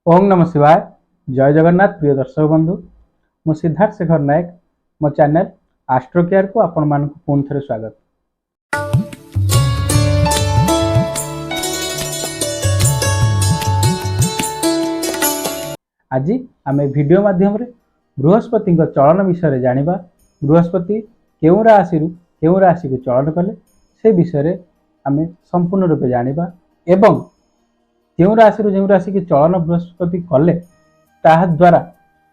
ଓଂ ନମ ଶିବାୟ, ଜୟ ଜଗନ୍ନାଥ। ପ୍ରିୟ ଦର୍ଶକ ବନ୍ଧୁ, ମୁଁ ସିଦ୍ଧାର୍ଥ ଶେଖର ନାୟକ, ମୋ ଚ୍ୟାନେଲ ଆଷ୍ଟ୍ରୋ କେୟାରକୁ ଆପଣମାନଙ୍କୁ ପୁଣି ଥରେ ସ୍ୱାଗତ। ଆଜି ଆମେ ଭିଡ଼ିଓ ମାଧ୍ୟମରେ ବୃହସ୍ପତିଙ୍କ ଚଳନ ବିଷୟରେ ଜାଣିବା। ବୃହସ୍ପତି କେଉଁ ରାଶିରୁ କେଉଁ ରାଶିକୁ ଚଳନ କଲେ ସେ ବିଷୟରେ ଆମେ ସମ୍ପୂର୍ଣ୍ଣ ରୂପେ ଜାଣିବା ଏବଂ କେଉଁ ରାଶିରୁ ଯେଉଁ ରାଶିକି ଚଳନ ବୃହସ୍ପତି କଲେ ତାହା ଦ୍ୱାରା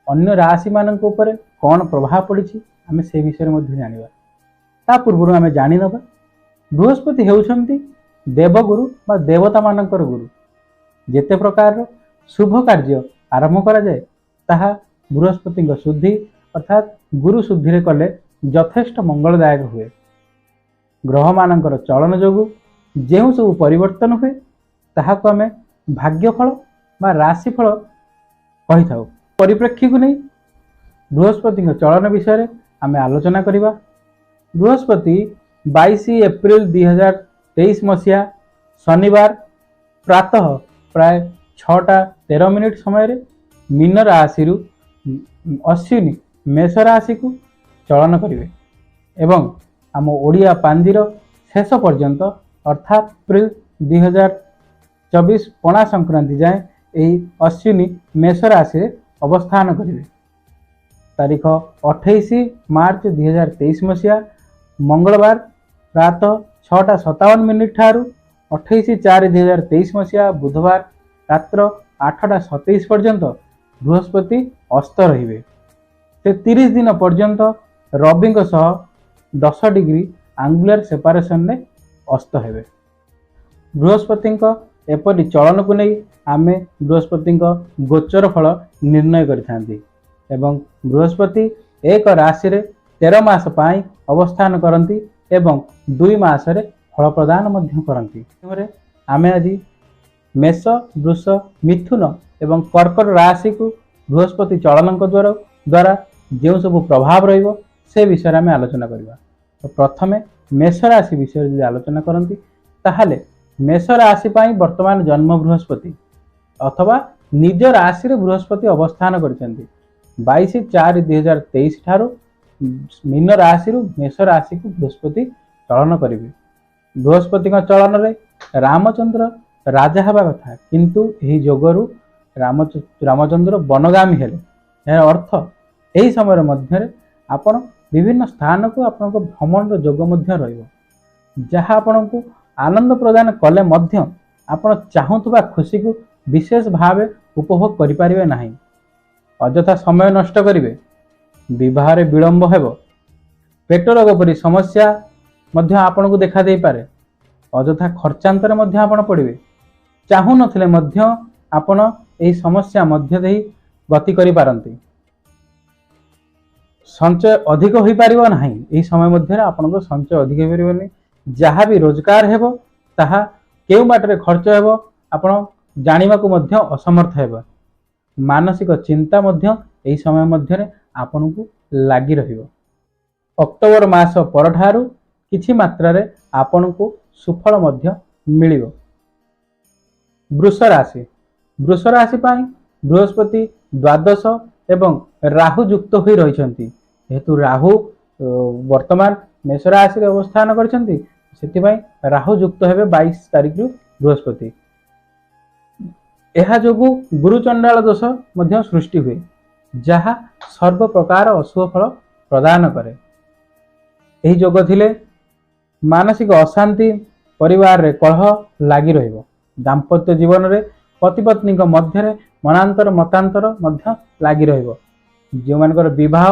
ଅନ୍ୟ ରାଶିମାନଙ୍କ ଉପରେ କ'ଣ ପ୍ରଭାବ ପଡ଼ିଛି, ଆମେ ସେ ବିଷୟରେ ମଧ୍ୟ ଜାଣିବା। ତା ପୂର୍ବରୁ ଆମେ ଜାଣିନେବା, ବୃହସ୍ପତି ହେଉଛନ୍ତି ଦେବଗୁରୁ ବା ଦେବତାମାନଙ୍କର ଗୁରୁ। ଯେତେ ପ୍ରକାରର ଶୁଭ କାର୍ଯ୍ୟ ଆରମ୍ଭ କରାଯାଏ, ତାହା ବୃହସ୍ପତିଙ୍କ ଶୁଦ୍ଧି ଅର୍ଥାତ୍ ଗୁରୁ ଶୁଦ୍ଧିରେ କଲେ ଯଥେଷ୍ଟ ମଙ୍ଗଳଦାୟକ ହୁଏ। ଗ୍ରହମାନଙ୍କର ଚଳନ ଯୋଗୁଁ ଯେଉଁ ସବୁ ପରିବର୍ତ୍ତନ ହୁଏ, ତାହାକୁ ଆମେ ଭାଗ୍ୟଫଳ ବା ରାଶିଫଳ କହିଥାଉ। ପରିପ୍ରେକ୍ଷୀକୁ ନେଇ ବୃହସ୍ପତିଙ୍କ ଚଳନ ବିଷୟରେ ଆମେ ଆଲୋଚନା କରିବା। ବୃହସ୍ପତି 22 ଏପ୍ରିଲ 2023 ମସିହା ଶନିବାର ପ୍ରାତଃ ପ୍ରାୟ 6ଟା 13 ମିନିଟ୍ ସମୟରେ ମୀନ ରାଶିରୁ ଅଶ୍ୱିନୀ ମେଷ ରାଶିକୁ ଚଳନ କରିବେ ଏବଂ ଆମ ଓଡ଼ିଆ ପାଞ୍ଜିର ଶେଷ ପର୍ଯ୍ୟନ୍ତ ଅର୍ଥାତ୍ ଏପ୍ରିଲ 2024 ପଣା ସଂକ୍ରାନ୍ତି ଯାଏଁ ଏହି ଅଶ୍ୱିନୀ ମେଷ ରାଶିରେ ଅବସ୍ଥାନ କରିବେ। ତାରିଖ 28 ମାର୍ଚ୍ଚ 2023 ମସିହା ମଙ୍ଗଳବାର ପ୍ରାତଃ 6ଟା 57 ମିନିଟ୍ ଠାରୁ 28/4/2023 ମସିହା ବୁଧବାର ରାତ୍ର 8ଟା 27 ପର୍ଯ୍ୟନ୍ତ ବୃହସ୍ପତି ଅସ୍ତ ରହିବେ। ସେ 30 ଦିନ ପର୍ଯ୍ୟନ୍ତ ରବିଙ୍କ ସହ 10 ଡିଗ୍ରୀ ଆଙ୍ଗୁଲାର ସେପାରେସନରେ ଅସ୍ତ ହେବେ। ବୃହସ୍ପତିଙ୍କ ଏପରି ଚଳନକୁ ନେଇ ଆମେ ବୃହସ୍ପତିଙ୍କ ଗୋଚର ଫଳ ନିର୍ଣ୍ଣୟ କରିଥାନ୍ତି ଏବଂ ବୃହସ୍ପତି ଏକ ରାଶିରେ 13 ମାସ ପାଇଁ ଅବସ୍ଥାନ କରନ୍ତି ଏବଂ 2 ମାସରେ ଫଳ ପ୍ରଦାନ ମଧ୍ୟ କରନ୍ତି। ଆମେ ଆଜି ମେଷ, ବୃଷ, ମିଥୁନ ଏବଂ କର୍କଟ ରାଶିକୁ ବୃହସ୍ପତି ଚଳନଙ୍କ ଦ୍ୱାରା ଯେଉଁ ସବୁ ପ୍ରଭାବ ରହିବ, ସେ ବିଷୟରେ ଆମେ ଆଲୋଚନା କରିବା। ତ ପ୍ରଥମେ ମେଷ ରାଶି ବିଷୟରେ ଯଦି ଆଲୋଚନା କରନ୍ତି, ତାହେଲେ ମେଷ ରାଶି ପାଇଁ ବର୍ତ୍ତମାନ ଜନ୍ମ ବୃହସ୍ପତି ଅଥବା ନିଜ ରାଶିରେ ବୃହସ୍ପତି ଅବସ୍ଥାନ କରିଛନ୍ତି। 22/4/2023 ଠାରୁ ମୀନ ରାଶିରୁ ମେଷ ରାଶିକୁ ବୃହସ୍ପତି ଚଳନ କରିବେ। ବୃହସ୍ପତିଙ୍କ ଚଳନରେ ରାମଚନ୍ଦ୍ର ରାଜା ହେବା କଥା, କିନ୍ତୁ ଏହି ଯୋଗରୁ ରାମଚନ୍ଦ୍ର ବନଗାମୀ ହେଲେ। ଏହାର ଅର୍ଥ ଏହି ସମୟରେ ମଧ୍ୟରେ ଆପଣ ବିଭିନ୍ନ ସ୍ଥାନକୁ ଆପଣଙ୍କ ଭ୍ରମଣର ଯୋଗ ମଧ୍ୟ ରହିବ, ଯାହା ଆପଣଙ୍କୁ ଆନନ୍ଦ ପ୍ରଦାନ କଲେ ମଧ୍ୟ ଆପଣ ଚାହୁଁଥିବା ଖୁସିକୁ ବିଶେଷ ଭାବେ ଉପଭୋଗ କରିପାରିବେ ନାହିଁ। ଅଯଥା ସମୟ ନଷ୍ଟ କରିବେ। ବିବାହରେ ବିଳମ୍ବ ହେବ। ପେଟ ରୋଗ ପରି ସମସ୍ୟା ମଧ୍ୟ ଆପଣଙ୍କୁ ଦେଖା ଦେଇପାରେ। ଅଯଥା ଖର୍ଚ୍ଚାନ୍ତରେ ମଧ୍ୟ ଆପଣ ପଡ଼ିବେ। ଚାହୁଁନଥିଲେ ମଧ୍ୟ ଆପଣ ଏହି ସମସ୍ୟା ମଧ୍ୟ ଦେଇ ଗତି କରିପାରନ୍ତି। ସଞ୍ଚୟ ଅଧିକ ହୋଇପାରିବ ନାହିଁ। ଏହି ସମୟ ମଧ୍ୟରେ ଆପଣଙ୍କ ସଞ୍ଚୟ ଅଧିକ ହୋଇପାରିବନି। ଯାହା ବି ରୋଜଗାର ହେବ, ତାହା କେଉଁ ବାଟରେ ଖର୍ଚ୍ଚ ହେବ, ଆପଣ ଜାଣିବାକୁ ମଧ୍ୟ ଅସମର୍ଥ ହେବ। ମାନସିକ ଚିନ୍ତା ମଧ୍ୟ ଏହି ସମୟ ମଧ୍ୟରେ ଆପଣଙ୍କୁ ଲାଗି ରହିବ। ଅକ୍ଟୋବର ମାସ ପରଠାରୁ କିଛି ମାତ୍ରାରେ ଆପଣଙ୍କୁ ସୁଫଳ ମଧ୍ୟ ମିଳିବ। ବୃଷ ରାଶି। ବୃଷ ରାଶି ପାଇଁ ବୃହସ୍ପତି ଦ୍ୱାଦଶ ଏବଂ ରାହୁ ଯୁକ୍ତ ହୋଇ ରହିଛନ୍ତି। ଯେହେତୁ ରାହୁ ବର୍ତ୍ତମାନ ମେଷ ରାଶିରେ ଅବସ୍ଥାନ କରିଛନ୍ତି, ସେଥିପାଇଁ ରାହୁ ଯୁକ୍ତ ହେବେ 22 ତାରିଖରୁ ବୃହସ୍ପତି। ଏହା ଯୋଗୁଁ ଗୁରୁଚଣ୍ଡାଳ ଦୋଷ ମଧ୍ୟ ସୃଷ୍ଟି ହୁଏ, ଯାହା ସର୍ବ ପ୍ରକାର ଅଶୁଭ ଫଳ ପ୍ରଦାନ କରେ। ଏହି ଯୋଗ ଥିଲେ ମାନସିକ ଅଶାନ୍ତି, ପରିବାରରେ କଳହ ଲାଗି ରହିବ। ଦାମ୍ପତ୍ୟ ଜୀବନରେ ପତିପତ୍ନୀଙ୍କ ମଧ୍ୟରେ ମନାନ୍ତର ମତାନ୍ତର ମଧ୍ୟ ଲାଗି ରହିବ। ଯେଉଁମାନଙ୍କର ବିବାହ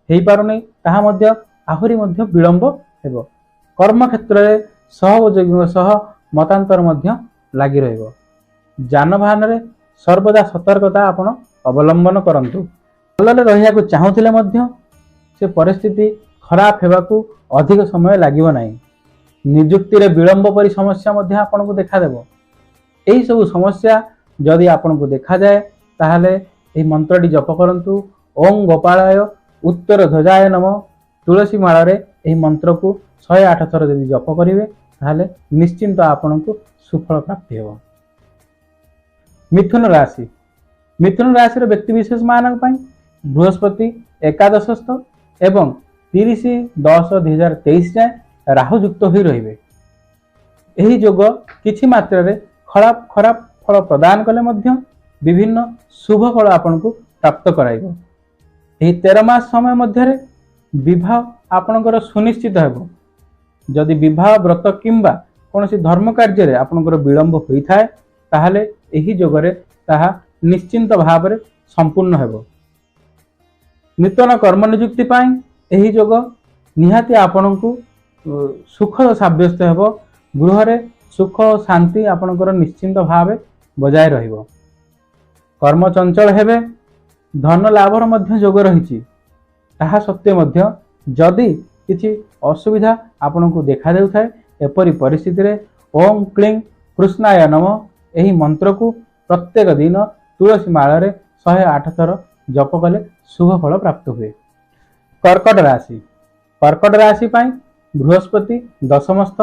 ହେଇପାରୁନି, ତାହା ମଧ୍ୟ ଆହୁରି ମଧ୍ୟ ବିଳମ୍ବ ହେବ। କର୍ମକ୍ଷେତ୍ରରେ ସହଯୋଗୀଙ୍କ ସହ ମତାନ୍ତର ମଧ୍ୟ ଲାଗି ରହିବ। ଯାନବାହନରେ ସର୍ବଦା ସତର୍କତା ଆପଣ ଅବଲମ୍ବନ କରନ୍ତୁ। ଭଲରେ ରହିବାକୁ ଚାହୁଁଥିଲେ ମଧ୍ୟ ସେ ପରିସ୍ଥିତି ଖରାପ ହେବାକୁ ଅଧିକ ସମୟ ଲାଗିବ ନାହିଁ। ନିଯୁକ୍ତିରେ ବିଳମ୍ବ ପରି ସମସ୍ୟା ମଧ୍ୟ ଆପଣଙ୍କୁ ଦେଖାଦେବ। ଏହି ସବୁ ସମସ୍ୟା ଯଦି ଆପଣଙ୍କୁ ଦେଖାଯାଏ, ତାହେଲେ ଏହି ମନ୍ତ୍ରଟି ଜପ କରନ୍ତୁ। ଓଂ ଗୋପାଳାୟ ଉତ୍ତର ଧ୍ୱଜାୟ ନମ। ତୁଳସୀ ମାଳରେ ଏହି ମନ୍ତ୍ରକୁ 108 ଥର ଯଦି ଜପ କରିବେ, ତାହେଲେ ନିଶ୍ଚିନ୍ତ ଆପଣଙ୍କୁ ସୁଫଳ ପ୍ରାପ୍ତି ହେବ। ମିଥୁନ ରାଶି। ମିଥୁନ ରାଶିର ବ୍ୟକ୍ତିବିଶେଷମାନଙ୍କ ପାଇଁ ବୃହସ୍ପତି ଏକାଦଶସ୍ଥ ଏବଂ 30/10/2023 ଯାଏଁ ରାହୁଯୁକ୍ତ ହୋଇ ରହିବେ। ଏହି ଯୋଗ କିଛି ମାତ୍ରାରେ ଖରାପ ଫଳ ପ୍ରଦାନ କଲେ ମଧ୍ୟ ବିଭିନ୍ନ ଶୁଭ ଫଳ ଆପଣଙ୍କୁ ପ୍ରାପ୍ତ କରାଇବ। ଏହି 13 ମାସ ସମୟ ମଧ୍ୟରେ ବିବାହ ଆପଣଙ୍କର ସୁନିଶ୍ଚିତ ହେବ। ଯଦି ବିବାହ ବ୍ରତ କିମ୍ବା କୌଣସି ଧର୍ମ କାର୍ଯ୍ୟରେ ଆପଣଙ୍କର ବିଳମ୍ବ ହୋଇଥାଏ, ତାହେଲେ ଏହି ଯୋଗରେ ତାହା ନିଶ୍ଚିନ୍ତ ଭାବରେ ସମ୍ପୂର୍ଣ୍ଣ ହେବ। ନୂତନ କର୍ମ ନିଯୁକ୍ତି ପାଇଁ ଏହି ଯୋଗ ନିହାତି ଆପଣଙ୍କୁ ସୁଖଦ ସାବ୍ୟସ୍ତ ହେବ। ଗୃହରେ ସୁଖ ଓ ଶାନ୍ତି ଆପଣଙ୍କର ନିଶ୍ଚିନ୍ତ ଭାବେ ବଜାୟ ରହିବ। କର୍ମ ଚଞ୍ଚଳ ହେବେ। ଧନ ଲାଭର ମଧ୍ୟ ଯୋଗ ରହିଛି। ତାହା ସତ୍ତ୍ୱେ ମଧ୍ୟ ଯଦି କିଛି ଅସୁବିଧା ଆପଣଙ୍କୁ ଦେଖାଦେଉଥାଏ, ଏପରି ପରିସ୍ଥିତିରେ ଓಂ କ୍ଲିଂ କୃଷ୍ଣାୟ ନମଃ ଏହି ମନ୍ତ୍ରକୁ ପ୍ରତ୍ୟେକ ଦିନ ତୁଳସୀ ମାଳରେ 108 ଥର ଜପ କଲେ ଶୁଭ ଫଳ ପ୍ରାପ୍ତ ହୁଏ। କର୍କଟ ରାଶି। କର୍କଟ ରାଶି ପାଇଁ ବୃହସ୍ପତି ଦଶମସ୍ଥ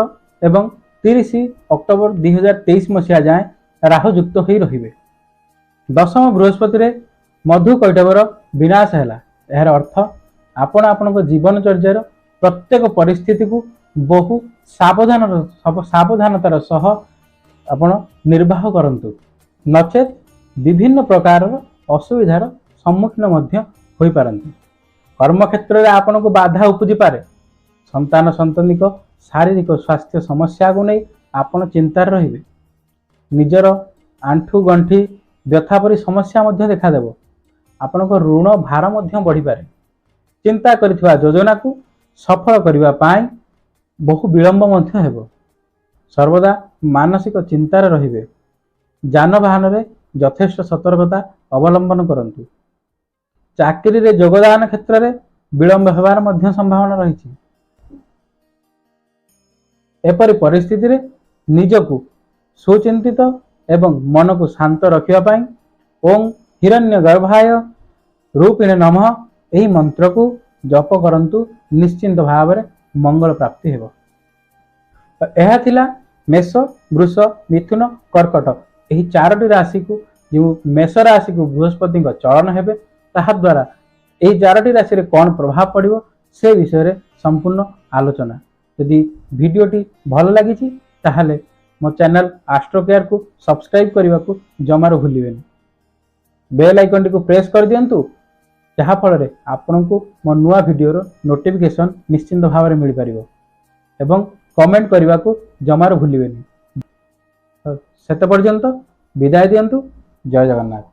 ଏବଂ 30 ଅକ୍ଟୋବର 2023 ମସିହା ଯାଏଁ ରାହୁଯୁକ୍ତ ହୋଇ ରହିବେ। ଦଶମ ବୃହସ୍ପତିରେ ମଧୁ କୈଟବର ବିନାଶ ହେଲା। ଏହାର ଅର୍ଥ ଆପଣ ଆପଣଙ୍କ ଜୀବନଚର୍ଯ୍ୟାର ପ୍ରତ୍ୟେକ ପରିସ୍ଥିତିକୁ ବହୁ ସାବଧାନତାର ସହ ଆପଣ ନିର୍ବାହ କରନ୍ତୁ, ନଚେତ୍ ବିଭିନ୍ନ ପ୍ରକାରର ଅସୁବିଧାର ସମ୍ମୁଖୀନ ମଧ୍ୟ ହୋଇପାରନ୍ତି। କର୍ମକ୍ଷେତ୍ରରେ ଆପଣଙ୍କୁ ବାଧା ଉପୁଜିପାରେ। ସନ୍ତାନ ସନ୍ତତିଙ୍କ ଶାରୀରିକ ସ୍ୱାସ୍ଥ୍ୟ ସମସ୍ୟାକୁ ନେଇ ଆପଣ ଚିନ୍ତାରେ ରହିବେ। ନିଜର ଆଣ୍ଠୁ ଗଣ୍ଠି ବ୍ୟଥା ପରି ସମସ୍ୟା ମଧ୍ୟ ଦେଖାଦେବ। ଆପଣଙ୍କ ଋଣ ଭାର ମଧ୍ୟ ବଢ଼ିପାରେ। ଚିନ୍ତା କରିଥିବା ଯୋଜନାକୁ ସଫଳ କରିବା ପାଇଁ ବହୁ ବିଳମ୍ବ ମଧ୍ୟ ହେବ। ସର୍ବଦା ମାନସିକ ଚିନ୍ତାରେ ରହିବେ। ଯାନବାହନରେ ଯଥେଷ୍ଟ ସତର୍କତା ଅବଲମ୍ବନ କରନ୍ତୁ। ଚାକିରିରେ ଯୋଗଦାନ କ୍ଷେତ୍ରରେ ବିଳମ୍ବ ହେବାର ମଧ୍ୟ ସମ୍ଭାବନା ରହିଛି। ଏପରି ପରିସ୍ଥିତିରେ ନିଜକୁ ସୁଚିନ୍ତିତ ଏବଂ ମନକୁ ଶାନ୍ତ ରଖିବା ପାଇଁ ଓಂ ହିରଣ୍ୟ ଗର୍ଭାୟ ରୂପିଣେ ନମଃ ଏହି ମନ୍ତ୍ରକୁ ଜପ କରନ୍ତୁ। ନିଶ୍ଚିନ୍ତ ଭାବରେ ମଙ୍ଗଳ ପ୍ରାପ୍ତି ହେବ। ଏହା ଥିଲା ମେଷ, ବୃଷ, ମିଥୁନ, କର୍କଟ ଏହି ଚାରୋଟି ରାଶିକୁ ଯେଉଁ ମେଷ ରାଶିକୁ ବୃହସ୍ପତିଙ୍କ ଚଳନ ହେବେ, ତାହା ଦ୍ୱାରା ଏହି ଚାରୋଟି ରାଶିରେ କ'ଣ ପ୍ରଭାବ ପଡ଼ିବ ସେ ବିଷୟରେ ସମ୍ପୂର୍ଣ୍ଣ ଆଲୋଚନା। ଯଦି ଭିଡ଼ିଓଟି ଭଲ ଲାଗିଛି, ତାହେଲେ ମୋ ଚ୍ୟାନେଲ ଆଷ୍ଟ୍ରୋ କେୟାରକୁ ସବସ୍କ୍ରାଇବ୍ କରିବାକୁ ଜମାରୁ ଭୁଲିବେନି। ବେଲ୍ ଆଇକନ୍ଟିକୁ ପ୍ରେସ୍ କରିଦିଅନ୍ତୁ, ଯାହାଫଳରେ ଆପଣଙ୍କୁ ମୋ ନୂଆ ଭିଡ଼ିଓର ନୋଟିଫିକେସନ୍ ନିଶ୍ଚିନ୍ତ ଭାବରେ ମିଳିପାରିବ ଏବଂ କମେଣ୍ଟ କରିବାକୁ ଜମାରୁ ଭୁଲିବେନି। ସେତେ ପର୍ଯ୍ୟନ୍ତ ବିଦାୟ ଦିଅନ୍ତୁ। ଜୟ ଜଗନ୍ନାଥ।